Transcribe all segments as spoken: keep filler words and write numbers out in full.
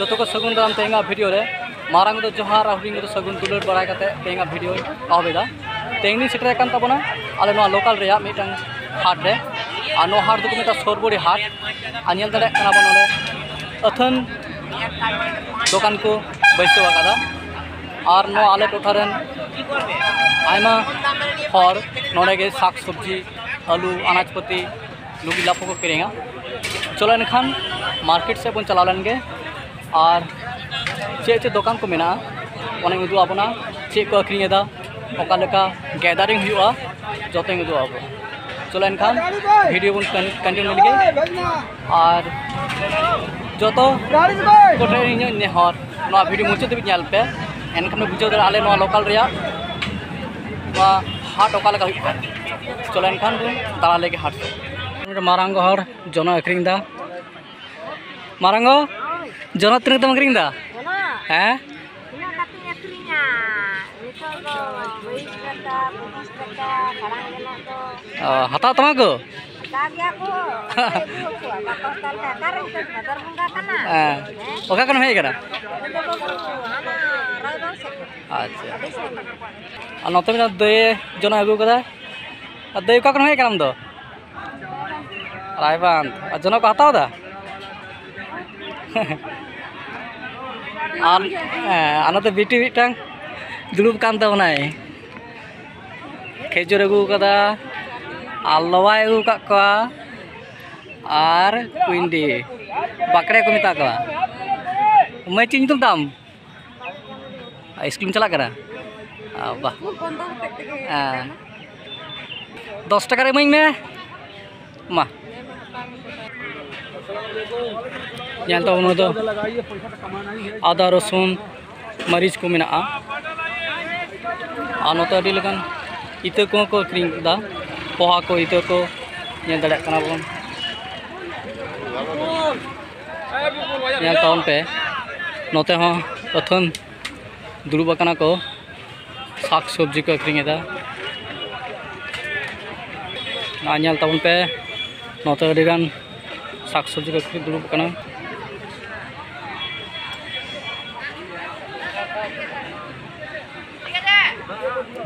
ᱡᱚᱛᱚ ᱠᱚ ᱥᱟᱹᱜᱩᱱ ᱫᱟᱨᱟᱢ ᱛᱮᱦᱮᱧᱟᱜ ᱵᱷᱤᱰᱤᱭᱳ ᱨᱮ᱾ ᱢᱟᱨᱟᱝ ᱫᱚ ᱡᱚᱦᱟᱨ ᱟᱨ ᱦᱩᱰᱤᱧ ᱠᱚᱫᱚ ᱥᱟᱹᱜᱩᱱ ᱫᱩᱞᱟᱹᱲ ᱵᱟᱲᱟᱭ ᱠᱟᱛᱮ ᱛᱮᱦᱮᱧᱟᱜ ᱵᱷᱤᱰᱤᱭᱳᱧ ᱮᱦᱚᱵ ᱮᱫᱟ᱾ ᱛᱮᱦᱮᱧ ᱞᱤᱧ ᱥᱮᱴᱮᱨ ᱟᱠᱟᱱ ᱛᱟᱵᱚᱱᱟ ᱟᱞᱮ ᱱᱚᱣᱟ ᱞᱳᱠᱟᱞ ᱨᱮᱭᱟᱜ ᱢᱤᱫᱴᱟᱝ ᱦᱟᱴ ᱨᱮ᱾ ᱟᱨ ᱱᱚᱣᱟ ᱦᱟᱴ ᱫᱚᱠᱚ ᱢᱮᱛᱟᱜᱼᱟ ᱥᱚᱨᱵᱚᱨᱤ ᱦᱟᱴ᱾ ᱟᱨ ᱧᱮᱞ ᱫᱟᱲᱮᱭᱟᱜ ᱠᱟᱱᱟ ᱵᱚᱱ ᱱᱚᱰᱮ ᱟᱹᱛᱷᱟᱹᱱ ᱫᱚᱠᱟᱱ ᱠᱚ ᱵᱟᱹᱭᱥᱟᱹᱣ ᱟᱠᱟᱫᱟ᱾ ᱟᱨ ᱱᱚᱣᱟ ᱟᱞᱮ ᱴᱚᱴᱷᱟ ᱨᱮᱱ ᱟᱭᱢᱟ ᱦᱚᱲ ᱱᱚᱰᱮ ᱜᱮ ᱥᱟᱠ ᱥᱚᱵᱽᱡᱤ, ᱟᱹᱞᱩ, ᱟᱱᱟᱡᱽ ᱯᱟᱹᱛᱤ, ᱞᱩᱜᱽᱲᱤ ᱞᱟᱯᱚ ᱠᱚ ᱠᱤᱨᱤᱧᱟ᱾ ᱪᱚᱞᱚ ᱮᱱᱠᱷᱟᱱ ᱢᱟᱨᱠᱮᱴ ᱥᱮᱫ ᱵᱚᱱ ᱪᱟᱞᱟᱣ ᱞᱮᱱ ᱜᱮ᱾ ᱟᱨ ᱪᱮᱫ ᱪᱮᱫ ᱫᱚᱠᱟᱱ ᱠᱚ ᱢᱮᱱᱟᱜᱼᱟ, ᱚᱱᱟᱧ ᱩᱫᱩᱜ ᱟᱵᱚᱱᱟ᱾ ᱪᱮᱫ ᱠᱚ ᱟᱹᱠᱷᱨᱤᱧ ᱮᱫᱟ, ᱚᱠᱟ ᱞᱮᱠᱟ ᱜᱮᱫᱟᱨᱤᱝ ᱦᱩᱭᱩᱜᱼᱟ, ᱡᱚᱛᱚᱧ ᱩᱫᱩᱜ ᱟᱵᱚᱱᱟ᱾ ᱪᱚᱞᱚ ᱮᱱᱠᱷᱟᱱ ᱵᱷᱤᱰᱤᱭᱳ ᱵᱚᱱ ᱠᱚᱱ-, ᱠᱚᱱᱴᱤᱱᱤᱭᱩ ᱞᱮᱜᱮ᱾ ᱟᱨ ᱡᱚᱛᱚ ᱠᱚᱴᱷᱮᱱ ᱤᱧᱟᱹᱜ ᱱᱮᱦᱚᱨ, ᱱᱚᱣᱟ ᱵᱷᱤᱰᱤᱭᱳ ᱢᱩᱪᱟᱹᱫ ᱫᱷᱟᱹᱵᱤᱡ ᱧᱮᱞ ᱯᱮ, ᱮᱱᱠᱷᱟᱱ ᱯᱮ ᱵᱩᱡᱷᱟᱹᱣ ᱫᱟᱲᱮᱭᱟᱜᱼᱟ ᱟᱞᱮ ᱱᱚᱣᱟ ᱞᱳᱠᱟᱞ ᱨᱮᱭᱟᱜ ᱱᱚᱣᱟ ᱦᱟᱴ ᱚᱠᱟ ᱞᱮᱠᱟ ᱦᱩᱭᱩᱜ ᱠᱟᱱᱟ᱾ ᱪᱚᱞᱚ ᱮᱱᱠᱷᱟᱱ ᱵᱚᱱ ᱫᱟᱬᱟ ᱞᱮᱜᱮ ᱦᱟᱴ ᱥᱮᱫ᱾ ᱢᱤᱫᱴᱮᱱ ᱢᱟᱨᱟᱝ ᱜᱚ ᱦᱚᱲ ᱡᱚᱱᱚᱜ ᱟᱹᱠᱷᱨᱤᱧ ᱮᱫᱟ᱾ ᱢᱟᱨᱟᱝ ᱜᱚ, ᱡᱚᱱᱚᱜ ᱛᱤᱱᱟᱹᱜ ᱛᱮᱢ ᱟᱹᱠᱷᱨᱤᱧ ᱮᱫᱟ? ᱡᱚᱱᱚᱜ? ᱦᱮᱸ? ᱛᱤᱱᱟᱹᱜ ᱠᱟᱛᱮᱧ ᱟᱹᱠᱷᱨᱤᱧᱟ? ᱱᱤᱛᱚᱜ ᱫᱚ ᱵᱟᱭᱤᱥ ᱴᱟᱠᱟ, ᱯᱚᱸᱪᱤᱥ ᱴᱟᱠᱟ ᱠᱷᱟᱲᱟᱝ ᱡᱚᱱᱚᱜ ᱫᱚ᱾ ᱚ, ᱦᱟᱛᱟᱣ ᱛᱟᱢᱟ ᱠᱚ? ᱦᱟᱛᱟᱣ ᱜᱮᱭᱟ ᱠᱚ᱾ ᱚᱠᱚᱭ ᱟᱹᱜᱩ ᱟᱠᱚᱣᱟ? ᱵᱟᱠᱚ ᱦᱟᱛᱟᱣ ᱞᱮᱠᱷᱟᱱ ᱚᱠᱟᱨᱮ ᱱᱤᱛᱚᱜ ᱵᱷᱟᱫᱚᱨ ᱵᱚᱸᱜᱟ ᱠᱟᱱᱟ? ᱦᱮᱸ᱾ ᱦᱮᱸ? ᱚᱠᱟ ᱠᱷᱚᱱᱮᱢ ᱦᱮᱡ ᱟᱠᱟᱱᱟ? ᱤᱧ ᱫᱚ ᱵᱟᱹᱵᱩ, ᱦᱟᱱᱟ ᱨᱟᱭᱜᱚᱸᱡᱽ ᱥᱮᱫ ᱠᱷᱚᱱ᱾ ᱟᱪᱪᱷᱟ᱾ ᱟᱹᱰᱤ ᱥᱟᱺᱜᱤᱧ᱾ ᱟᱨ ᱱᱚᱛᱮ ᱢᱤᱫᱴᱟᱝ ᱫᱟᱹᱭᱮ ᱡᱚᱱᱚᱜ ᱟᱹᱜᱩ ᱟᱠᱟᱫᱟ᱾ ᱟᱨ ᱫᱟᱹᱭ, ᱚᱠᱟ ᱠᱷᱚᱱᱮᱢ ᱦᱮᱡ ᱟᱠᱟᱱᱟ ᱟᱢ ᱫᱚ? ᱨᱟᱭᱵᱟᱸᱫᱷ᱾ ᱟᱨ ᱡᱚᱱᱚᱜ ᱠᱚ ᱦᱟᱛᱟᱣ ᱮᱫᱟ? ᱟᱨ, ᱦᱮᱸ, ᱟᱨ ᱱᱚᱛᱮ ᱵᱤᱴᱤ ᱢᱤᱫᱴᱟᱝ ᱫᱩᱲᱩᱵ ᱠᱟᱱ ᱛᱟᱵᱚᱱᱟᱭ᱾ ᱠᱷᱮᱡᱩᱨ ᱟᱹᱜᱩ ᱠᱟᱫᱟ, ᱟᱨ ᱞᱚᱣᱟᱭ ᱟᱹᱜᱩ ᱠᱟᱜ ᱠᱚᱣᱟ, ᱟᱨ ᱠᱩᱭᱤᱱᱰᱤ, ᱵᱟᱠᱲᱮ ᱠᱚ ᱢᱮᱛᱟ ᱠᱚᱣᱟ᱾ ᱢᱟᱹᱭ, ᱪᱮᱫ ᱧᱩᱛᱩᱢ ᱛᱟᱢ? ᱤᱥᱠᱩᱞᱮᱢ ᱪᱟᱞᱟᱜ ᱠᱟᱱᱟ? ᱟ, ᱵᱟᱦ᱾ ᱦᱮᱸ᱾ ᱫᱚᱥ ᱴᱟᱠᱟ ᱨᱮ ᱤᱢᱟᱹᱧ ᱢᱮ᱾ ᱢᱟ᱾ ᱧᱮᱞ ᱛᱟᱵᱚᱱ, ᱱᱚᱣᱟ ᱫᱚ ᱟᱫᱟ, ᱨᱚᱥᱩᱱ, ᱢᱟᱹᱨᱤᱪ ᱠᱚ ᱢᱮᱱᱟᱜᱼᱟ᱾ ᱟᱨ ᱱᱚᱛᱮ ᱟᱹᱰᱤ ᱞᱮᱠᱟᱱ ᱤᱛᱟᱹ ᱠᱚᱦᱚᱸ ᱠᱚ ᱟᱹᱠᱷᱨᱤᱧ ᱮᱫᱟ, ᱯᱚᱦᱟ ᱠᱚ, ᱤᱛᱟᱹ ᱠᱚ ᱧᱮᱞ ᱫᱟᱲᱮᱭᱟᱜ ᱠᱟᱱᱟ ᱵᱚᱱ᱾ ᱧᱮᱞ ᱛᱟᱵᱚᱱ ᱯᱮ, ᱱᱚᱛᱮ ᱦᱚᱸ ᱟᱹᱛᱷᱟᱹᱱ ᱫᱩᱲᱩᱵ ᱟᱠᱟᱱᱟ ᱠᱚ, ᱥᱟᱠ ᱥᱚᱵᱽᱡᱤ ᱠᱚ ᱟᱹᱠᱷᱨᱤᱧ ᱮᱫᱟ᱾ ᱟᱨ ᱧᱮᱞ ᱛᱟᱵᱚᱱ ᱯᱮ, ᱱᱚᱛᱮ ᱟᱹᱰᱤᱜᱟᱱ ᱥᱟᱠ ᱥᱚᱵᱽᱡᱤ ᱠᱚ ᱟᱹᱠᱷᱨᱤᱧ ᱫᱩᱲᱩᱵ ᱟᱠᱟᱱᱟ᱾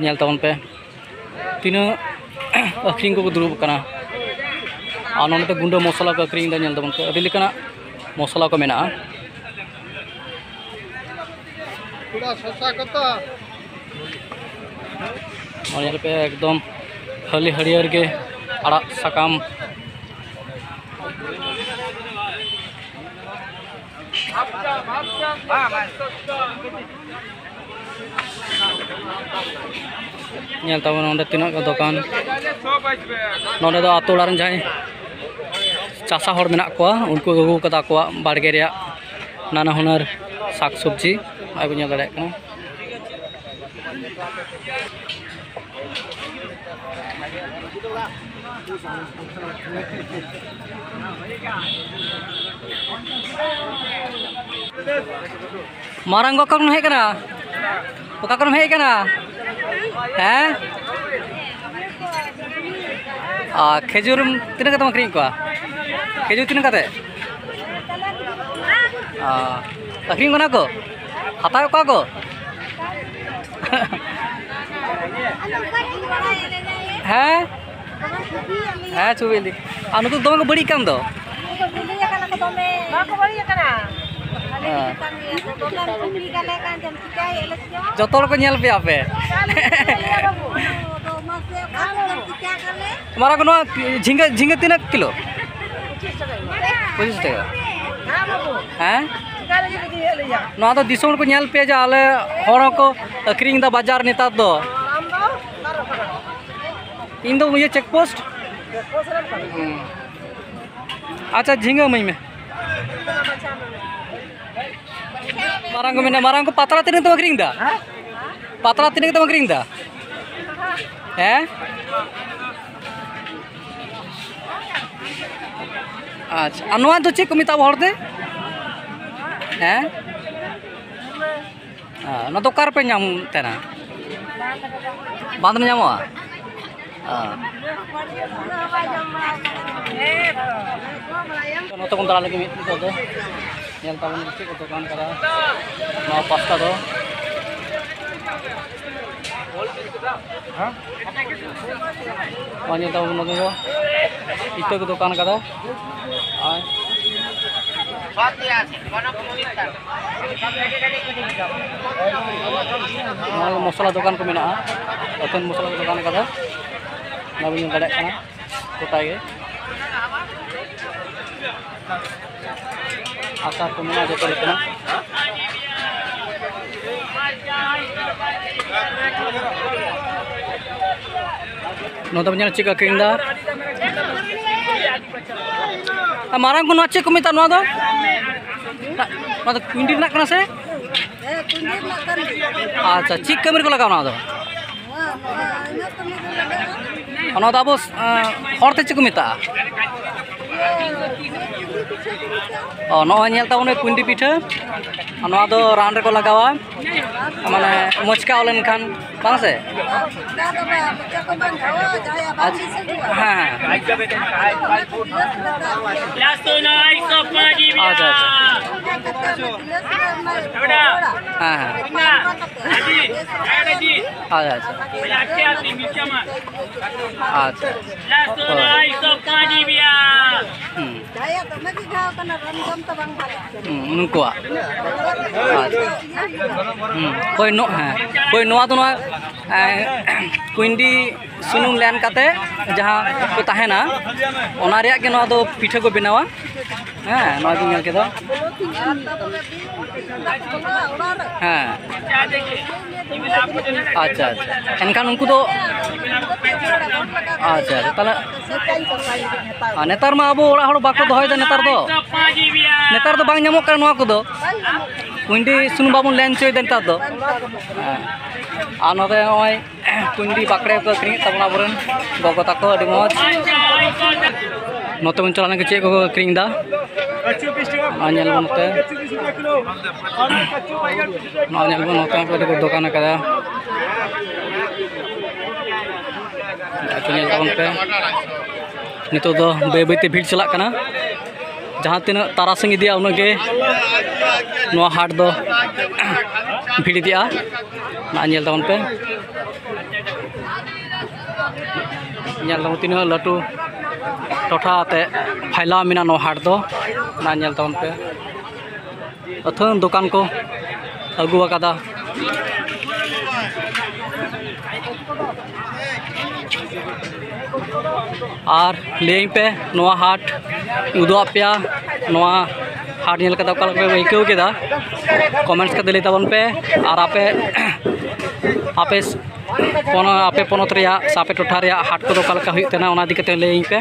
ᱧᱮᱞ ᱛᱟᱵᱚᱱ ᱯᱮ ᱛᱤᱱᱟᱹᱜ ᱟᱹᱠᱷᱨᱤᱧ ᱠᱚᱠᱚ ᱫᱩᱲᱩᱵ ᱟᱠᱟᱱᱟ᱾ ᱟᱨ ᱱᱚᱸᱰᱮ ᱫᱚ ᱜᱩᱸᱰᱟᱹ ᱢᱚᱥᱞᱟ ᱠᱚ ᱟᱹᱠᱷᱨᱤᱧ ᱮᱫᱟ᱾ ᱧᱮᱞ ᱛᱟᱵᱚᱱ ᱯᱮ ᱟᱹᱰᱤ ᱞᱮᱠᱟᱱᱟᱜ ᱢᱚᱥᱞᱟ ᱠᱚ ᱢᱮᱱᱟᱜᱼᱟ᱾ ᱱᱚᱣᱟ ᱧᱮᱞ ᱯᱮ ᱮᱠᱫᱚᱢ ᱦᱟᱹᱞᱤ ᱦᱟᱹᱨᱭᱟᱹᱲ ᱜᱮ ᱟᱲᱟᱜ ᱥᱟᱠᱟᱢ᱾ ᱧᱮᱞ ᱛᱟᱵᱚᱱ ᱱᱚᱸᱰᱮ ᱛᱤᱱᱟᱹᱜ ᱜᱟᱱ ᱫᱚᱠᱟᱱ᱾ ᱱᱚᱸᱰᱮ ᱫᱚ ᱟᱛᱳ ᱚᱲᱟᱜ ᱨᱮᱱ ᱡᱟᱦᱟᱸᱭ ᱪᱟᱥᱟ ᱦᱚᱲ ᱢᱮᱱᱟᱜ ᱠᱚᱣᱟ, ᱩᱱᱠᱩ ᱟᱹᱜᱩ ᱠᱟᱫᱟ ᱟᱠᱚᱣᱟᱜ ᱵᱟᱲᱜᱮ ᱨᱮᱭᱟᱜ ᱱᱟᱱᱟ ᱦᱩᱱᱟᱹᱨ ᱥᱟᱠ ᱥᱚᱵᱽᱡᱤ᱾ ᱱᱚᱜᱼᱚᱭ ᱵᱚᱱ ᱧᱮᱞ ᱫᱟᱲᱮᱭᱟᱜ ᱠᱟᱱᱟ᱾ ᱢᱟᱨᱟᱝ ᱜᱚ, ᱚᱠᱟ ᱠᱷᱚᱱᱮᱢ ᱦᱮᱡ ᱠᱟᱱᱟ? ᱚᱠᱟ ᱠᱷᱚᱱᱮᱢ ᱦᱮᱡ ᱠᱟᱱᱟ? ᱦᱮᱸ? ᱟᱨ ᱠᱷᱮᱡᱩᱨ ᱛᱤᱱᱟᱹᱜ ᱠᱟᱛᱮᱢ ᱟᱹᱠᱷᱨᱤᱧ ᱠᱚᱣᱟ? ᱠᱷᱮᱡᱩᱨ ᱛᱤᱱᱟᱹᱜ ᱠᱟᱛᱮ? ᱚ, ᱟᱹᱠᱷᱨᱤᱧ ᱠᱟᱱᱟ ᱠᱚ? ᱦᱟᱛᱟᱣᱮᱫ ᱠᱚᱣᱟ ᱠᱚ? ᱦᱮᱸ? ᱦᱮᱸ, ᱪᱷᱚᱵᱤ ᱞᱤ᱾ ᱟᱨ ᱱᱩᱠᱩ ᱫᱚᱢᱮ ᱠᱚ ᱵᱟᱹᱲᱤᱡ ᱠᱟᱱ ᱫᱚ᱾ ᱩᱱᱠᱩ ᱵᱤᱞᱤ ᱟᱠᱟᱱᱟ ᱠᱚ ᱫᱚᱢᱮ᱾ ᱵᱟᱠᱚ ᱵᱟᱹᱲᱤᱡ ᱟᱠᱟᱱᱟ᱾ ᱟᱞᱮ ᱦᱮᱸ᱾ ᱫᱚᱠᱟᱱ ᱜᱮᱭᱟ ᱠᱚ, ᱫᱚᱠᱟᱱ ᱠᱚ ᱵᱤᱞᱤ ᱟᱞᱮ ᱠᱟᱱ ᱪᱚᱝ, ᱪᱤᱠᱟᱹᱭᱮᱫ ᱞᱮ ᱪᱚᱝ? ᱡᱚᱛᱚ ᱦᱚᱲ ᱠᱚ ᱧᱮᱞ ᱯᱮᱭᱟ ᱯᱮ᱾ ᱟᱞᱮ ᱫᱚ ᱪᱤᱠᱟᱹᱭᱟ ᱵᱟᱹᱵᱩ? ᱫᱚ ᱢᱟᱥᱮ ᱚᱠᱟ ᱠᱷᱚᱱ ᱪᱤᱠᱟᱹ ᱠᱟᱞᱮ? ᱢᱟᱨᱟᱝ ᱠᱚ ᱱᱚᱣᱟ ᱡᱷᱤᱸᱜᱟᱹ, ᱡᱷᱤᱸᱜᱟᱹ ᱛᱤᱱᱟᱹᱜ ᱠᱤᱞᱳ? ᱯᱚᱸᱪᱤᱥ ᱴᱟᱠᱟ ᱠᱤᱞᱳ᱾ ᱯᱚᱸᱪᱤᱥ ᱴᱟᱠᱟ? ᱦᱮᱸ ᱵᱟᱹᱵᱩ᱾ ᱦᱮᱸ? ᱪᱤᱠᱟᱹ ᱞᱟᱹᱜᱤᱫ ᱤᱫᱤᱭᱮᱫ ᱞᱮᱭᱟ? ᱱᱚᱣᱟ ᱫᱚ ᱫᱤᱥᱚᱢ ᱦᱚᱲ ᱠᱚ ᱧᱮᱞ ᱯᱮᱭᱟ ᱡᱮ ᱟᱞᱮ ᱦᱚᱲ ᱦᱚᱸᱠᱚ ᱟᱹᱠᱷᱨᱤᱧ ᱮᱫᱟ ᱵᱟᱡᱟᱨ ᱱᱮᱛᱟᱨ ᱫᱚ᱾ ᱟᱢ ᱫᱚ ᱚᱠᱟ ᱨᱮ ᱚᱠᱟ ᱨᱮ? ᱤᱧ ᱫᱚ ᱤᱭᱟᱹ ᱪᱮᱠ ᱯᱳᱥᱴ᱾ ᱪᱮᱠ ᱯᱳᱥᱴ ᱨᱮ ᱚᱠᱟ ᱨᱮ? ᱦᱩᱸ᱾ ᱟᱪᱪᱷᱟ, ᱡᱷᱤᱸᱜᱟᱹ ᱤᱢᱟᱹᱧ ᱢᱮ᱾ ᱢᱟᱨᱟᱝ ᱠᱚ ᱢᱮᱱᱟ, ᱢᱟᱨᱟᱝ ᱠᱚ ᱯᱟᱛᱲᱟ ᱛᱤᱱᱟᱹᱜ ᱛᱮᱢ ᱟᱹᱠᱷᱨᱤᱧ ᱮᱫᱟ? ᱯᱟᱛᱲᱟ ᱛᱤᱱᱟᱹᱜ ᱠᱟᱛᱮᱢ ᱟᱹᱠᱷᱨᱤᱧ ᱮᱫᱟ? ᱦᱮᱸ? ᱟᱪᱪᱷᱟ, ᱟᱨ ᱱᱚᱣᱟ ᱫᱚ ᱪᱮᱫ ᱠᱚ ᱢᱮᱛᱟᱜᱼᱟ ᱦᱚᱲᱛᱮ? ᱦᱮᱸ? ᱦᱮᱸ, ᱚᱱᱟ ᱫᱚ ᱚᱠᱟ ᱨᱮᱯᱮ ᱧᱟᱢ ᱛᱟᱦᱮᱱᱟ? ᱵᱟᱸᱫᱷ ᱨᱮ ᱧᱟᱢᱚᱜᱼᱟ? ᱦᱮᱸ᱾ ᱱᱚᱛᱮ ᱵᱚᱱ ᱫᱟᱬᱟ ᱞᱮᱜᱮ ᱢᱤᱫ ᱱᱤᱛᱚᱜ ᱫᱚ᱾ ᱧᱮᱞ ᱛᱟᱵᱚᱱ ᱪᱮᱫ ᱠᱚ ᱫᱚᱠᱟᱱ ᱠᱟᱫᱟ ᱱᱚᱣᱟ ᱯᱟᱥᱴᱟ ᱫᱚ᱾ ᱱᱚᱣᱟ ᱧᱮᱞ ᱛᱟᱵᱚᱱ, ᱱᱚᱛᱮ ᱫᱚ ᱤᱛᱟᱹ ᱠᱚ ᱫᱚᱠᱟᱱ ᱠᱟᱫᱟ᱾ ᱟᱨ ᱱᱚᱣᱟ ᱢᱚᱥᱞᱟ ᱫᱚᱠᱟᱱ ᱠᱚ ᱢᱮᱱᱟᱜᱼᱟ, ᱟᱹᱛᱷᱟᱹᱱ ᱢᱚᱥᱞᱟ ᱠᱚ ᱫᱚᱠᱟᱱ ᱠᱟᱫᱟ, ᱚᱱᱟ ᱵᱚᱱ ᱧᱮᱞ ᱫᱟᱲᱮᱭᱟᱜ ᱠᱟᱱᱟ᱾ ᱜᱚᱴᱟ ᱜᱮ ᱟᱪᱟᱨ ᱠᱚ ᱢᱮᱱᱟᱜᱼᱟ, ᱡᱚᱛᱚ ᱞᱮᱠᱟᱱᱟᱜ᱾ ᱱᱚᱣᱟ ᱫᱚ ᱧᱮᱞ ᱪᱮᱫ ᱠᱚ ᱟᱹᱠᱷᱨᱤᱧ ᱮᱫᱟ᱾ ᱟᱨ ᱢᱟᱨᱟᱝ ᱠᱚ ᱱᱚᱣᱟ ᱪᱮᱫ ᱠᱚ ᱢᱮᱛᱟᱜᱼᱟ ᱱᱚᱣᱟ ᱫᱚ? ᱱᱚᱣᱟ ᱫᱚ ᱠᱩᱸᱭᱰᱤ ᱨᱮᱱᱟᱜ ᱠᱟᱱᱟ ᱥᱮ? ᱦᱮᱸ, ᱠᱩᱸᱭᱰᱤ ᱨᱮᱱᱟᱜ ᱠᱟᱱ ᱜᱮᱭᱟ᱾ ᱟᱪᱪᱷᱟ, ᱪᱮᱫ ᱠᱟᱹᱢᱤ ᱨᱮᱠᱚ ᱞᱟᱜᱟᱣᱟ ᱱᱚᱣᱟ ᱫᱚ? ᱱᱚᱣᱟ, ᱱᱚᱣᱟ ᱟᱭᱢᱟ ᱠᱟᱹᱢᱤ ᱨᱮ ᱞᱟᱜᱟᱜᱼᱟ᱾ ᱚᱱᱟ ᱫᱚ ᱟᱵᱚ, ᱮᱸ, ᱦᱚᱲ ᱛᱮ ᱪᱮᱫ ᱠᱚ ᱢᱮᱛᱟᱜᱼᱟ? ᱤᱭᱟᱹ, ᱠᱩᱸᱭᱰᱤ ᱯᱤᱴᱷᱟᱹ ᱠᱚ ᱢᱮᱛᱟᱜᱼᱟ᱾ ᱚ, ᱱᱚᱜᱼᱚᱭ ᱧᱮᱞ ᱛᱟᱵᱚᱱ ᱠᱩᱸᱭᱰᱤ ᱯᱤᱴᱷᱟᱹ᱾ ᱟᱨ ᱱᱚᱣᱟ ᱫᱚ ᱨᱟᱱ ᱨᱮᱠᱚ ᱞᱟᱜᱟᱣᱟ, ᱢᱟᱱᱮ ᱢᱚᱪᱠᱟᱣ ᱞᱮᱱᱠᱷᱟᱱ, ᱵᱟᱝ ᱥᱮ? ᱚᱱᱠᱟ ᱫᱚ ᱵᱟᱝ, ᱢᱚᱪᱟ ᱠᱚ ᱵᱟᱝ ᱜᱷᱟᱣᱟ, ᱡᱟᱦᱟᱸᱭᱟᱜ ᱵᱟᱝ ᱟᱪᱪᱷᱟ᱾ ᱥᱤᱥᱤᱨᱚᱜᱼᱟ᱾ ᱦᱮᱸ, ᱦᱮᱸ᱾ ᱚᱱᱟ ᱠᱚ ᱜᱤᱞᱟᱹᱥ ᱨᱮ ᱫᱟᱜ ᱤᱭᱟᱹ᱾ ᱟᱪᱪᱷᱟ, ᱟᱪᱪᱷᱟ᱾ ᱚᱱᱠᱟ ᱠᱟᱛᱮ ᱚᱱᱟ ᱜᱤᱞᱟᱹᱥ ᱨᱮ ᱚᱱᱟ ᱨᱚᱦᱚᱲᱟ᱾ ᱦᱮᱸ, ᱦᱮᱸ᱾ ᱚᱱᱟ ᱨᱚᱦᱚᱲ ᱠᱟᱛᱮ ᱜᱤᱞᱟᱹᱥ ᱨᱮ ᱫᱟᱜ ᱤᱫᱤ᱾ ᱟᱪᱪᱷᱟ, ᱟᱪᱪᱷᱟ᱾ ᱟᱨ ᱚᱱᱟ ᱜᱤᱞᱟᱹᱥ ᱨᱮ ᱚᱱᱟ ᱤᱭᱟᱹ ᱠᱚ ᱟᱪᱪᱷᱟ᱾ ᱦᱳᱭ᱾ ᱦᱩᱸ᱾ ᱡᱟᱦᱟᱸᱭᱟᱜ ᱫᱚᱢᱮ ᱜᱮ ᱜᱷᱟᱣ ᱠᱟᱱᱟ, ᱨᱟᱱ ᱡᱚᱢ ᱛᱮ ᱵᱟᱝ ᱵᱷᱟᱜᱮᱜ ᱠᱟᱱᱟ᱾ ᱦᱩᱸ, ᱩᱱᱠᱩᱣᱟᱜ᱾ ᱟᱪᱪᱷᱟ᱾ ᱦᱩᱸ᱾ ᱦᱳᱭ, ᱱᱚ-, ᱦᱮᱸ᱾ ᱦᱳᱭ, ᱱᱚᱣᱟ ᱫᱚ ᱱᱚᱣᱟ, ᱮᱸ, ᱠᱩᱸᱭᱰᱤ ᱥᱩᱱᱩᱢ ᱞᱮᱱ ᱠᱟᱛᱮ ᱡᱟᱦᱟᱸ ᱠᱚ ᱛᱟᱦᱮᱱᱟ, ᱚᱱᱟ ᱨᱮᱭᱟᱜ ᱜᱮ ᱱᱚᱣᱟ ᱫᱚ ᱯᱤᱴᱷᱟᱹ ᱠᱚ ᱵᱮᱱᱟᱣᱟ᱾ ᱦᱮᱸ, ᱱᱚᱣᱟ ᱜᱤᱧ ᱧᱮᱞ ᱠᱮᱫᱟ᱾ ᱦᱮᱸ᱾ ᱟᱪᱪᱷᱟ, ᱟᱪᱪᱷᱟ᱾ ᱮᱱᱠᱷᱟᱱ ᱩᱱᱠᱩ ᱫᱚ, ᱟᱪᱪᱷᱟ, ᱟᱪᱪᱷᱟ, ᱛᱟᱦᱚᱞᱮ, ᱟᱨ ᱱᱮᱛᱟᱨ ᱢᱟ ᱟᱵᱚ ᱚᱲᱟᱜ ᱦᱚᱲ ᱵᱟᱠᱚ ᱫᱚᱦᱚᱭᱮᱫᱟ ᱱᱮᱛᱟᱨ ᱫᱚ᱾ ᱱᱮᱛᱟᱨ ᱫᱚ ᱵᱟᱝ ᱧᱟᱢᱚᱜ ᱠᱟᱱᱟ ᱱᱚᱣᱟ ᱠᱚᱫᱚ᱾ ᱠᱩᱸᱭᱰᱤ ᱥᱩᱱᱩᱢ ᱵᱟᱵᱚᱱ ᱞᱮᱱ ᱦᱚᱪᱚᱭᱮᱫᱟ ᱱᱮᱛᱟᱨ ᱫᱚ᱾ ᱦᱮᱸ᱾ ᱟᱨ ᱱᱚᱛᱮ ᱱᱚᱜᱼᱚᱭ ᱠᱩᱸᱭᱰᱤ ᱵᱟᱠᱲᱮ ᱠᱚ ᱟᱹᱠᱷᱨᱤᱧᱮᱫ ᱛᱟᱵᱚᱱᱟ ᱟᱵᱚᱨᱮᱱ ᱜᱚᱜᱚ ᱛᱟᱠᱚ, ᱟᱹᱰᱤ ᱢᱚᱡᱽ᱾ ᱱᱚᱛᱮ ᱵᱚᱱ ᱪᱟᱞᱟᱣ ᱞᱮᱱᱠᱷᱟᱱ ᱪᱮᱫ ᱠᱚᱠᱚ ᱟᱹᱠᱷᱨᱤᱧ ᱮᱫᱟ, ᱚᱱᱟ ᱧᱮᱞ ᱵᱚᱱ ᱱᱚᱛᱮ᱾ ᱱᱚᱣᱟ ᱧᱮᱞ ᱵᱚᱱ, ᱱᱚᱛᱮ ᱦᱚᱸ ᱠᱚ ᱫᱚᱠᱟᱱ ᱟᱠᱟᱫᱟ᱾ ᱟᱪᱪᱷᱟ, ᱧᱮᱞ ᱛᱟᱵᱚᱱ ᱯᱮ, ᱱᱤᱛᱚᱜ ᱫᱚ ᱵᱟᱹᱭ ᱵᱟᱹᱭᱛᱮ ᱵᱷᱤᱲ ᱪᱟᱞᱟᱜ ᱠᱟᱱᱟ᱾ ᱡᱟᱦᱟᱸ ᱛᱤᱱᱟᱹᱜ ᱛᱟᱨᱟᱥᱤᱧ ᱤᱫᱤᱜᱼᱟ, ᱩᱱᱟᱹᱜ ᱜᱮ ᱱᱚᱣᱟ ᱦᱟᱴ ᱫᱚ ᱵᱷᱤᱲ ᱤᱫᱤᱜᱼᱟ᱾ ᱱᱚᱣᱟ ᱧᱮᱞ ᱛᱟᱵᱚᱱ ᱯᱮ, ᱧᱮᱞ ᱛᱟᱵᱚᱱ ᱛᱤᱱᱟᱹᱜ ᱞᱟᱹᱴᱩ ᱴᱚᱴᱷᱟ ᱟᱛᱮ ᱯᱷᱟᱭᱞᱟᱣ ᱢᱮᱱᱟᱜᱼᱟ ᱱᱚᱣᱟ ᱦᱟᱴ ᱫᱚ᱾ ᱱᱚᱣᱟ ᱧᱮᱞ ᱛᱟᱵᱚᱱ ᱯᱮ, ᱟᱹᱛᱷᱟᱹᱱ ᱫᱚᱠᱟᱱ ᱠᱚ ᱟᱹᱜᱩ ᱟᱠᱟᱫᱟ᱾ ᱟᱨ ᱞᱟᱹᱭᱟᱹᱧ ᱯᱮ, ᱱᱚᱣᱟ ᱦᱟᱴ ᱩᱫᱩᱜ ᱟᱫ ᱯᱮᱭᱟ, ᱱᱚᱣᱟ ᱦᱟᱴ ᱧᱮᱞ ᱠᱟᱛᱮ ᱚᱠᱟ ᱞᱮᱠᱟ ᱯᱮ ᱟᱹᱭᱠᱟᱹᱣ ᱠᱮᱫᱟ, ᱠᱚᱢᱮᱱᱴᱥ ᱠᱟᱛᱮ ᱞᱟᱹᱭ ᱛᱟᱵᱚᱱ ᱯᱮ᱾ ᱟᱨ ᱟᱯᱮ, ᱟᱯᱮ ᱯᱚᱱᱚ-, ᱟᱯᱮ ᱯᱚᱱᱚᱛ ᱨᱮᱭᱟᱜ ᱥᱮ ᱟᱯᱮ ᱴᱚᱴᱷᱟ ᱨᱮᱭᱟᱜ ᱦᱟᱴ ᱠᱚᱫᱚ ᱚᱠᱟ ᱞᱮᱠᱟ ᱦᱩᱭᱩᱜ ᱛᱟᱦᱮᱱᱟ, ᱚᱱᱟ ᱤᱫᱤ ᱠᱟᱛᱮ ᱞᱟᱹᱭᱟᱹᱧ ᱯᱮ᱾